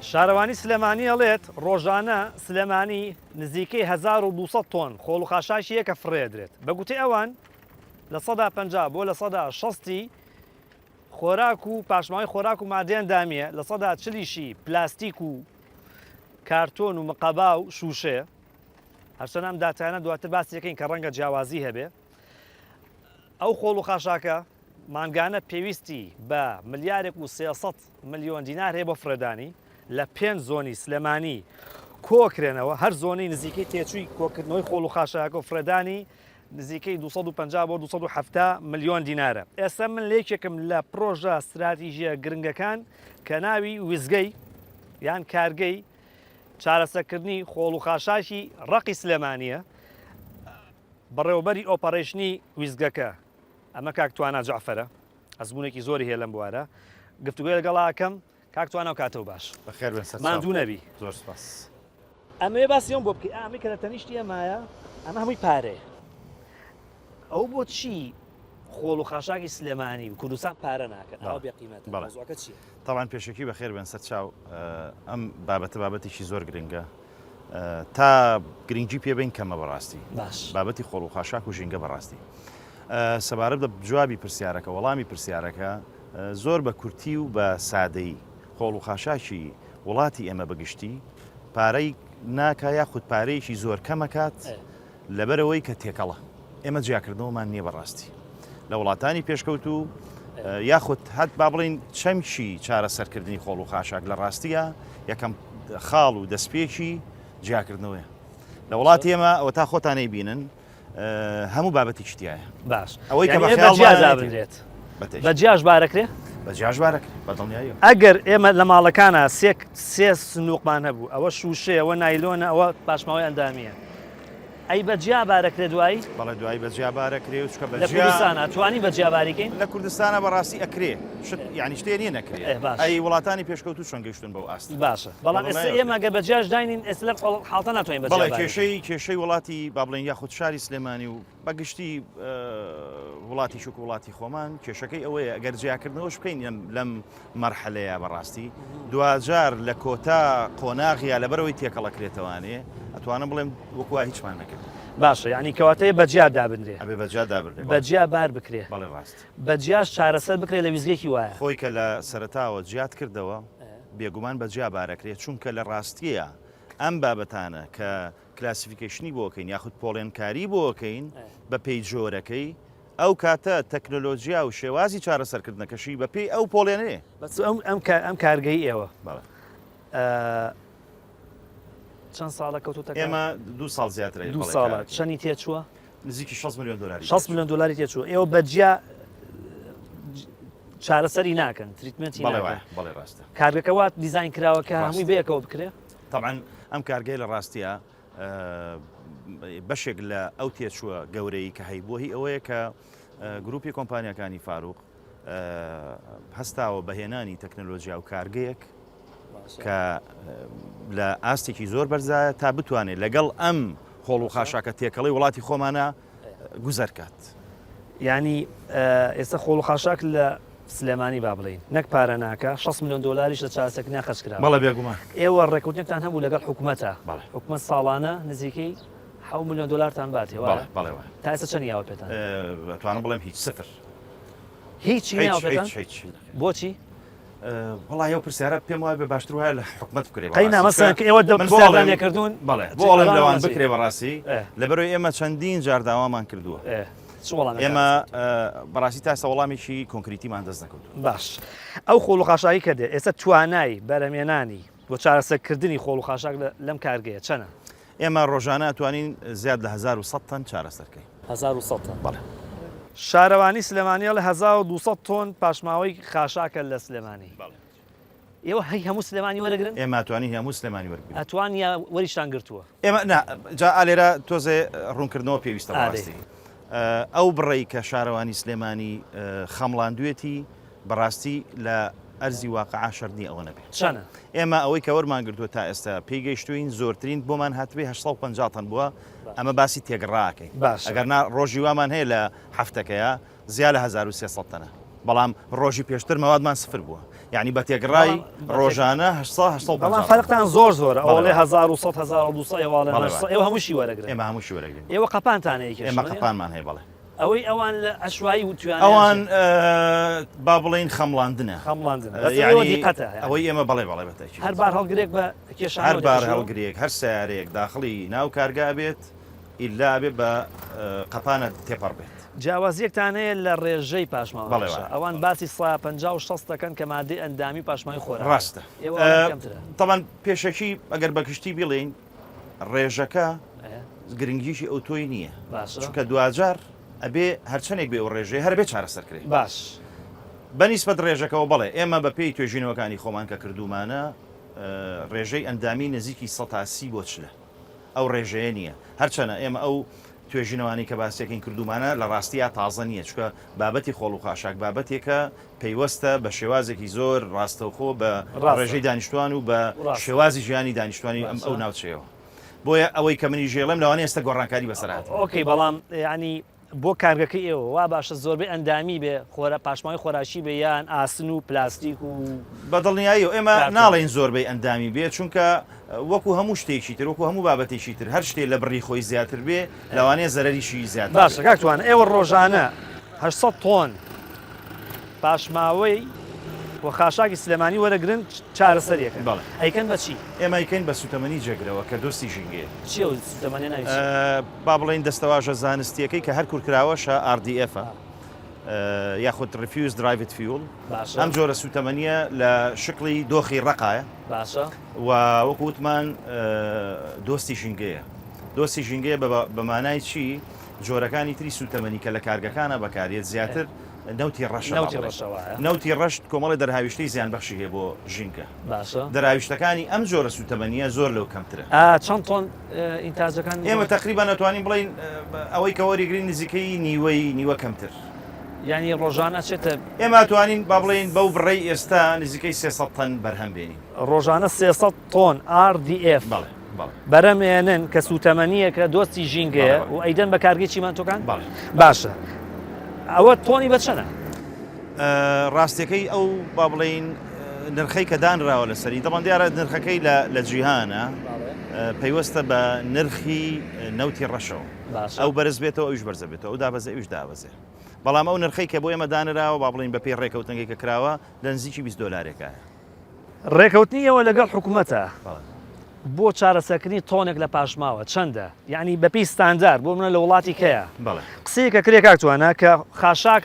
شارەوانی سلێمانی ئەڵێت، ڕۆژانە سلێمانی نزیکەی 1200 تۆن خۆڵ و خاشاکی هەیە کە فڕێدرێت. بە گوتەی ئەوان 50% بۆ 60% ی خۆراک و پاشماوەی خۆراک و مادەی ئەندامییە، 40% یشی پلاستیک و کارتۆن و مقەبا و شووشەیە. هەرچەند ئەم داتایانە دواتر باسی دەکەین کە ڕەنگە جیاوازی هەبێ. ئەو خۆڵ و خاشاکە مانگانە پێویستی بە ملیارێک و 300 ملیۆن دینار هەیە بۆ فڕێدانی، لە پێنج زۆنی سلێمانی کۆکرێنەوە، هەر زۆنەی نزیکەی تێچووی کۆکردنەوەی خۆڵ و خاشاکە و فڕێدانی نزیکەی 250 بۆ 270 ملیۆن دینارە. ئێستا من لە یەکێکم لە پرۆژە ستراتیژییە گرنگەکان کە ناوی ویستگەی یان کارگەی چارەسەرکردنی خۆڵ و خاشاکی ڕەقی سلێمانییە، بەڕێوەبەری operation ی ویستگەکە، ئەمە کاک توانا جەعفەرە، ئەزموونێکی زۆری هەیە لەم بوارە، گفتوگۆی لەگەڵا ئەکەم. کاک توانا و کاتەو باش. بەخێر بێن سەرچاو. ماندوو نەبی. زۆر سوپاس. ئەمەوێ باسی ئەوم بۆ بکەی، ئا ئەمەی کە لە تەنیشتی ئێمایە، ئەمە هەمووی پارەیە. ئەوە بۆ چی خۆڵ و خاشاکی سلێمانی و کوردستان پارە ناکەن؟ ئەوە بێ قیمەتە. مەوزوعەکە چییە؟ تەبعەن پێشەکی بەخێر بێن سەرچاو. ئەم بابەتە بابەتێکی زۆر گرنگە. تا گرنگی پێ بەین کەمە بەڕاستی. باش. بابەتی خۆڵ و خاشاک و ژینگە بەڕاستی. سەبارەت بە جوابی پرسیارەکە، وەڵامی پرسیارەکە زۆر بە کورتی و بە سادەیی، خۆڵ و خاشاکی وڵاتی ئێمە بە گشتی پارەی ناکا یاخود پارەیەکی زۆر کەم ئەکات لەبەرئەوەی کە تێکەڵە. ئێمە جیاکردنەوەمان نییە بەڕاستی لە وڵاتانی پێشکەوتوو یاخود هەت با بڵین چەمکی چارەسەرکردنی خۆڵ و خاشاک لە ڕاستیە یەکەم خاڵ و دەستپێکی جیاکردنەوەیە لە وڵاتی ئێمە ئەوە تا خۆتانەی بینن هەموو بابەتێکی تایە باش ئەوەی کە یعنی بە جیا دابنرێت بە جیاش بارەکرێ بە جیاش بارەکرێ بە دڵنیاییەوە ئەگەر ئێمە لە ماڵەکانە سێک سێ سنووقمان هەبوو ئەوە شووشەیە ئەوە نایلۆنە ئەوە پاشماوەی ئەندامییە ئەی بە جیا بارەکرێ دوایی؟ بەڵێ دوایی بە جیا بارەکرێ و چونکە بە لە جیا کوردستانا توانی بە جیا باری کەین؟ لە کوردستانا بەڕاستی ئەکرێ شت یانی شتێ نییە نەکرێ ئێ باشە. ئەی وڵاتانی پێشکەوتوو چۆن گەیشتوون بەو ئاستە؟ باشە بەڵام ئێستا بەڵێ ئێمە گەر بە جیاش داینین ئێستا لەم حاڵتە ناتوانین بە جیا بەڵێ باری کەین. کێشەی کێشەی وڵاتی با بڵێین یاخود شاری سلێمانی و بە گشتی وڵاتیش وەکو وڵاتی خۆمان کێشەکەی ئەوەیە ئەگەر جیاکردنەوەش بکەین لەم مەرحەلەیە بەڕاستی دواجار لە کۆتا قۆناغیا لەبەرەوەی تێکەڵەکرێتەوانێ ئەتوانم بڵێم وەکو هیچمان نەکرد. باشە یانی کەواتە بە جیا دابنرێ. ئەبێ بە جیا دابنرێ. بە جیا بار بکرێ. بەڵێ ڕاست. بە جیاش چارەسەر بکرێ لە ویستگەیەکی وایە. خۆی کە لە سەرەتاوە جیات کردەوە بێگومان بە جیا بارەکرێ چونکە لە ڕاستییا ئەم بابەتانە کە classification ی بۆ ئەکەین یاخود پۆڵێنکاری بۆ ئەکەین بە پێی جۆرەکەی، ئەو کاتە تەکنۆلۆجیا و شێوازی چارەسەرکردنەکەشی بە پێی ئەو پۆڵێنەیە. بەس ئەم ئەم ئەم کارگەی ئێوە بەڵێ. چەند ساڵە کەوتووتە کار؟ ئێمە دوو ساڵ زیاترە دوو ساڵە. چەنی تێچووە؟ نزیکی 60 ملیۆن دۆلاری 60 ملیۆن دۆلاری تێچووە. ئێوە بە جیا چارەسەری ناکەن، treatment ی ناکەن. بەڵێ ڕاستە. کارگەکە وا دیزاین کراوە کە هەمووی بەیەکەوە بکرێ؟ تەبعەن ئەم کارگەیە لە ڕاستیا بەشێک لە ئەو تێچووە گەورەی کە هەیبووە هی ئەوەیە کە گروپی کۆمپانیاکانی فاروق هەستاوە بەهێنانی تەکنەلۆژیا و کارگەیەک کە لە ئاستێکی زۆر بەرزایە تا بتوانێت لەگەڵ ئەم خۆڵ و خاشاکە تێکەڵی وڵاتی خۆمانە گوزەر کات. یانی ئێستا خۆڵ و خاشاک لە سلێمانی با بڵێین نەک پارە ناکا 60 ملیۆن دۆلاریش لە چارەسەرکردنیان خەرج کراوە. بەڵێ بێگومان. ئێوە ڕێککەوتنێکتان هەبوو لەگەڵ حکومەتا، بەڵێ. حکومەت ساڵانە نزیکەی حەوت ملیۆن دۆلارتان باتێ وایە؟ بەڵێ بەڵێ وایە. تا ئێستا چەنی یاوە پێتان؟ ئەتوانم بڵێم هیچ سفر. هیچی هیچ نەیاوە پێتان؟ هیچ هیچ. بۆچی؟ وەڵاهی ئەو پرسیارە پێم وایە باشتر وایە لە حکومەت بکرێ قەی نا مەسەلەن کە ئێوە من بۆ پرسیارتان ئەڵێم لێکردوون بەڵێ بۆ ئەڵێم لەوان بکرێ بەڕاستی لەبەرەوەی ئێمە چەندین جار داوامان کردووە چ وەڵامێک ئێمە بەڕاستی تا ئێستا وەڵامێکی کۆنکریتیمان دەست نەکەوتووە باش ئەو خۆڵ و خاشاکی کە دێ ئێستا توانای بەرهەمێنانی و چارەسەرکردنی خۆڵ و خاشاک لەم کارگەیە چەنە؟ ئێمە ڕۆژانە ئەتوانین زیاد لە 1100 تەن چارەسەر کەین. 1100 تەن؟ بەڵێ. شارەوانی سلێمانی ئەڵێ 1200 تۆن پاشماوەی خاشاکە لە سلێمانی. بەڵێ. ئێوە هەی هەموو سلێمانی وەرەگرن؟ ئێمە ئەتوانین هی هەموو سلێمانی وەربگرین. ئەتوان یا وەریشتان گرتووە؟ ئێمە نا، جا ئالێرە تۆزێ ڕوونکردنەوە پێویستە ئادەی. بەڕاستی. ئەو بڕەی کە شارەوانی سلێمانی خەمڵاندوێتی بەڕاستی لە ئەرزی واقعا شەرت نییە ئەوە نەبێ. چەنە؟ ئێمە ئەوەی کە وەرمان گرتووە تا ئێستا پێی گەیشتووین زۆرترین بۆمان هاتبێ 850 تەن بووە، ئەمە باسی تێگڕا ئەکەین. باشە. ئەگەر نا ڕۆژی وامان هەیە لە هەفتەکەیا زیا لە 1300 تەنە. بەڵام ڕۆژی پێشتر مەوادمان سفر بووە. یعنی بە تێکڕای ڕۆژانە 800 بەڵام فەرقتان زۆر زۆرە ئەوڵێ 1100 1200 ئێواڵێ ئێوە هەمووشی وەرەگرن. ئێمە هەمووشی وەرەگرین. ئێوە قەپانتان هەیە کێشە ئێمە قەپانمان هەیە بەڵێ. ئەوەی ئەوان لە عەشوایی وتویانە ئەوان با بڵێین خەمڵاندنە. خەمڵاندنە بەس ئێوە دیقەتە. ئەوەی ئێمە بەڵێ بەڵێ بە تەئکید. هەر بارهەڵگرێک بە کێشانەوە هەر بارهەڵگرێک هەر سەیارەیەک داخڵی ناو کارگا بێت ئیلا ئەبێ بە قەپانە تێپەڕ بێت. جیاوازیەکتان هەیە لە ڕێژەی پاشماوە بەڵێ وایە. ئەوان باسی 50 و 60 دەکەن کە مادەی ئەندامی و پاشماوەی خۆراکە. ڕاستە. ئێوە ئەوەندە کەمترە. تەبعەن پێشەکی ئەگەر بە گشتی بیڵێین ڕێژەکە گرنگیی ئەوتۆی نییە. باشە. چونکە دواجار ئەبێ هەرچەنێک بێ ئەو ڕێژەیە هەر ئەبێ چارەسەر کرێ. باش. بە نیسبەت ڕێژەکەوە بەڵێ ئێمە بە پێی توێژینەوەکانی خۆمان کە کردوومانە ڕێژەی ئەندامی نزیکی سەتا سی بۆ چلە. ئەو ڕێژەیە نییە. هەرچەنە ئێمە ئەو توێژینەوانەی کە باسیەکەین کردوومانە لە ڕاستیا تازە نییە، چونکە بابەتی خۆڵ و خاشاک بابەتێکە پەیوەستە بە شێوازێکی زۆر ڕاستەوخۆ بە ڕێژەی دانیشتوان و بە شێوازی ژیانی دانیشتوانی ئەم ئەو ناوچەیەوە. بۆیە ئەوەی کە منیش ئەڵێم لەوانەیە ئێستا گۆڕانکاری بەسەر هاتبێت. ئۆکەی بەڵام یانی بۆ کارگەکەی ئێوە وا باشە زۆربەی ئەندامی بێ خۆرا پاشماوەی خۆراکی بێ یان ئاسن و پلاستیک و. بە دڵنیاییەوە ئێمە کارتۆن. ناڵێین زۆربەی ئەندامی بێ چونکە وەکو هەموو شتێکی تر وەکو هەموو بابەتێکی تر هەر شتێ لە بڕی خۆی زیاتر بێ لەوانەیە زەرەریشی زیاتر بێ. باشە کاک توانا ئێوە ڕۆژانە 800 تۆن پاشماوەی و خاشاکی سلێمانی وەرەگرن چارەسەری ئەکەن بەڵێ. ئەیکەن بە چی؟ ئێمە ئەیکەین بە سوتەمەنی جێگرەوە کە دۆستی ژینگەیە. چیە ئەو سوتەمەنیە ناوی چیە؟ با بڵێین دەستەواژە زانستیەکەی کە هەر کورتکراوەشە RDF ە یاخود Refuse Derived Fuel باشە. ئەم جۆرە سوتەمەنیە لە شکڵی دۆخی ڕەقایە باشە. و وەکو وتمان دۆستی ژینگەیە. دۆستی ژینگەیە بە مانای چی؟ جۆرەکانی تری سووتەمەنی کە لە کارگەکانا بەکاریێت زیاتر نەوتی ڕەشە نەوتی ڕەشە وایە. نەوتی ڕەش کۆمەڵێ دەرهاویشتەی زیانبەخشی هەیە بۆ ژینگە. باشە. دەرهاویشتەکانی ئەم جۆرە سووتەمەنییە زۆر لەو کەمترە. ئا چەند تۆن ئینتاجەکان؟ ئێمە تەقریبەن ئەتوانین بڵێین ئەوەی کە وەریگرین نزیکەی نیوەی نیوە کەمتر. یانی ڕۆژانە ئەچێتە. ئێمە ئەتوانین با بڵێین بەو بڕەی ئێستا نزیکەی 300 تەن بەرهەم بێنین. ڕۆژانە 300 تۆن RDF. بەڵێ. بەڵێ. بەرەم ئێنن کە سووتەمەنییەکە دۆستی ژینگەیە بەڵێ، بەڵێ. و ئەیدەن بە کارگەی چیمەنتۆکان؟ بەڵێ. باشە ئەوە تۆنی بە چەنە؟ ڕاستیەکەی ئەو با بڵێین نرخەی کە دانراوە لەسەری دەڵێن دیارە نرخەکەی لە لە جیهانە پەیوەستە بە نرخی نەوتی ڕەشەوە باشە. ئەو بەرز بێتەوە ئەویش بەرزە بێتەوە ئەو دابەزێ ئەویش دابەزێ بەڵام ئەو نرخەی کە بۆ ئێمە دانراوە با بڵێین بەپێی ڕێکەوتنەکەی کە کراوە لە نزیکی 20 دۆلارێکایە. ڕێکەوتنی ئێوە لەگەڵ حکومەتە بۆ چارەسەرکردنی تۆنێک لە پاشماوە چەندە؟ یەعنی بەپێی ستاندار بۆ منە لە وڵاتی کەیە قسەیەک ئەکرێ کاک توانا کە خاشاک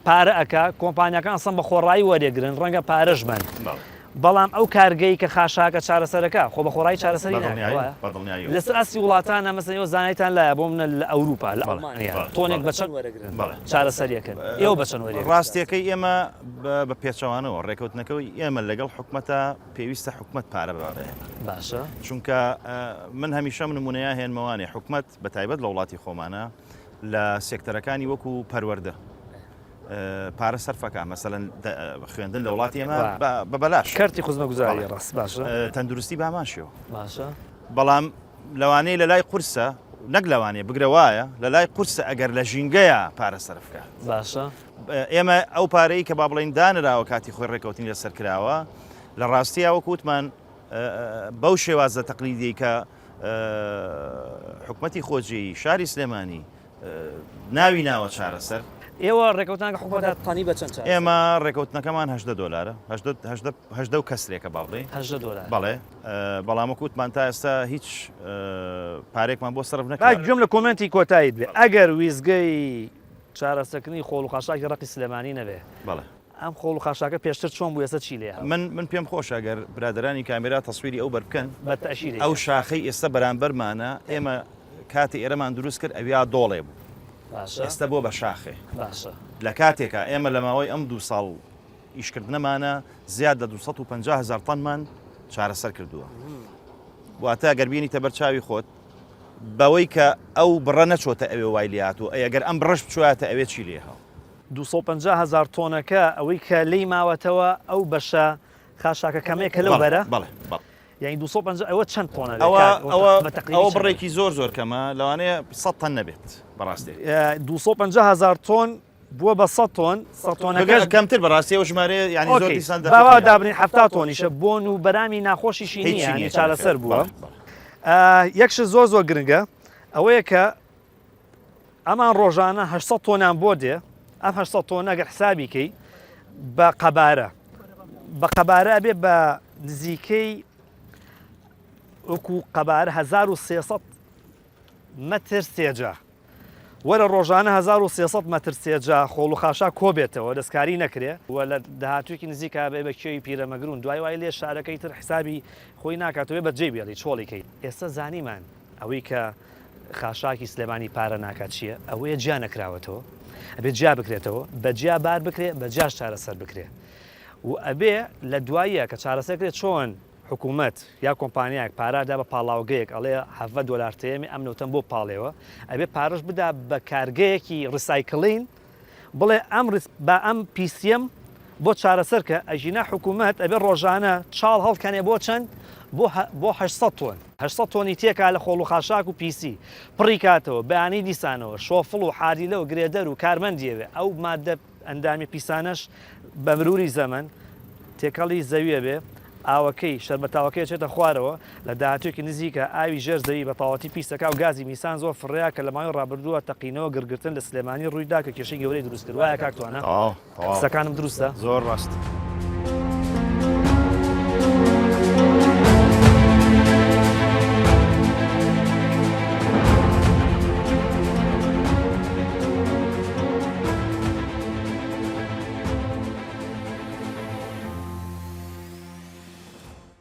پارە ئەکا کۆمپانیاکان ئەسڵەن بە خۆڕایی وەرێگرن ڕەنگە پارەش بەن بەڵام ئەو کارگەی کە خاشاکە چارەسەرەکە خۆ بە خۆڕایی چارەسەری ناکا وایە؟ لەسەر ئاستی وڵاتانە مەسەلەن ئێوە زانایتان لایە بۆ منە لە ئەوروپا لە ئەڵمانیا تۆنێک بە چەند وەرەگرن چارەسەریەکەن ئێوە بە چەند وەرێگرن؟ ڕاستیەکەی ئێمە بە پێچەوانەوە ڕێکەوتنەکەی ئێمە لەگەڵ حکومەتە پێویستە حکومەت پارە بە بە ئێمە. باشە. چونکە من هەمیشە ئەم نمونەیە هێنمەوانێ حکومەت بە تایبەت لە وڵاتی خۆمانە لە سێکتەرەکانی وەکو پەروەردە پارە سەرفەکە مەسەلەن خوێندن لە وڵاتی ئێمە بە بەلاش کەرتی خزمەتگوزاری ڕاست باشە تەندروستی بە هەمان شێوە باشە بەڵام لەوانەیە لە لای قورسە نەک لەوانەیە بگرە وایە لە لای قورسە ئەگەر لە ژینگەیە پارە سەرف بکات باشە ئێمە ئەو پارەی کە با بڵێین دانراوە کاتی خۆی ڕێکەوتنی لەسەر کراوە لە ڕاستیا وەکو وتمان بەو شێوازە تەقلیدیەی کە حکومەتی خۆجێی شاری سلێمانی ناوی ناوە چارەسەر. ئێوە ڕێکەوتنەکە حکومەتە تەنی بە چەند چارەسەر؟ ئێمە ڕێکەوتنەکەمان 18 دۆلارە هەژدە و کەسرێکە با بڵێین 18 دۆلار بەڵێ بەڵام وەکو وتمان تا ئێستا هیچ پارێکمان بۆ سەرف با نەکراوە. گوێم لە comment ی کۆتاییت بێ ئەگەر ویستگەی چارەسەرکردنی خۆڵ و خاشاکی ڕەقی سلێمانی نەبێ. بەڵێ. ئەم خۆڵ و خاشاکە پێشتر چۆن بوو ئێستا چی لێ هات؟ من من پێم خۆشە گەر برادەرانی کامێرا تەسویری ئەو بەر بکەن. بە تەئشیر ئەو شاخەی ئێستا بەرامبەرمانە ئێمە کاتێ ئێرەمان دروست کرد ئەویا دۆڵێ بوو. باشە. ئێستا بووە بە شاخێ. باشە. لە کاتێکا ئێمە لە ماوەی ئەم دوو ساڵ ئیشکردنەمانە زیاد لە 250 هەزار تەنمان چارەسەر کردووە. واتە گەر بینیتە بەر چاوی خۆت بەوەی کە ئەو بڕە نەچۆتە ئەوێ وای لێ هاتووە، ئەی ئەگەر ئەم بڕەش بچوایەتە ئەوێ چی لێ هاو؟ 250 هەزار تۆنەکە ئەوەی کە لێی ماوەتەوە ئەو بەشە خاشاکە کەمەیە کە لەو بەرە؟ بەڵێ بەڵێ. یانی 250 ئەوە چەند تۆنە بێ ئەوە کاک؟ ئەوە بە تەقریبی ئەوە چەندە؟ بڕێکی زۆر زۆر کەمە لەوانەیە 100 تەن نەبێت بەڕاستی. 250 هەزار تۆن. بووە بە 100 تۆن، 100 تۆنەکەش کەمتر بەڕاستی ئەو ژمارەیە یانی زۆر ئۆکەی دیسان با دەقیق وا نییە. دابنێین 70 تۆنیشە بۆن و بەرامی ناخۆشیشی نییە هیچی یانی نییە چارەسەر بووە. بەڵێ بەڵێ. یەک شت زۆر زۆر گرنگە ئەوەیە کە ئەمان ڕۆژانە 800 تۆنیان بۆ دێ ئەم 800 تۆنە گەر حسابی کەی بە قەبارە بە قەبارە ئەبێ بە نزیکەی وەکو قەبارە 1300 مەتر سێجا وەرە ڕۆژانە 1300 مەتر سێجا خۆڵ و خاشاک کۆبێتەوە دەستکاری نەکرێ و لە داهاتوویەکی نزیکا بێ بە کێوی پیرەمەگرون دوای وای لێ شارەکەی تر حسابی خۆی ناکاتەوە بە جێی بێڵی چۆڵی کەی ئێستا زانیمان ئەوەی کە خاشاکی سلێمانی پارە ناکات چییە؟ ئەوەیە جیا نەکراوەتەوە، ئەبێ جیا بکرێتەوە، بە جیا بار بکرێ، بە جیاش چارەسەر بکرێ و ئەبێ لە دواییە کە چارەسەر کرێ چۆن حکوومەت یا کۆمپانیایەک پارە دا بە پاڵاوگەیەک ئەڵێ 17 دۆلار تێمێ ئەم نەوتەم بۆ پاڵێوە ئەبێ پارەش بدا بە کارگەیەکی recycling بڵێ ئەم با ئەم پیسیەم بۆ چارەسەر کە، ئەگینا حکومەت ئەبێ ڕۆژانە چاڵ هەڵکەنێ بۆ چەند؟ بۆ بۆ 800 تۆن. 800 تۆنی تێکا لە خۆڵ و خاشاک و پیسی، پڕی کاتەوە، بەیانی دیسانەوە شۆفڵ و حاریلە و گرێدەر و کارمەندی ئەوێ، ئەو ماددە ئەندامی پیسانەش بە مروری زەمەن تێکەڵی زەوی ئەبێ، ئاوەکەی، شەربەتاوەکەی ئەچێتە خوارەوە، لە داهاتوویەکی نزیکا ئاوی ژێر زەوی بە تەواوەتی پیس دەکا و گازی میسان زۆر فڕێیا کە لە ماوەی ڕابردووە تەقینەوە گڕگرتن لە سلێمانی ڕووی دا کە کێشەی گەورەی دروست کرد. وایە کاک توانا؟ تەواو تەواو. قسەکانم دروستە؟ زۆر ڕاست.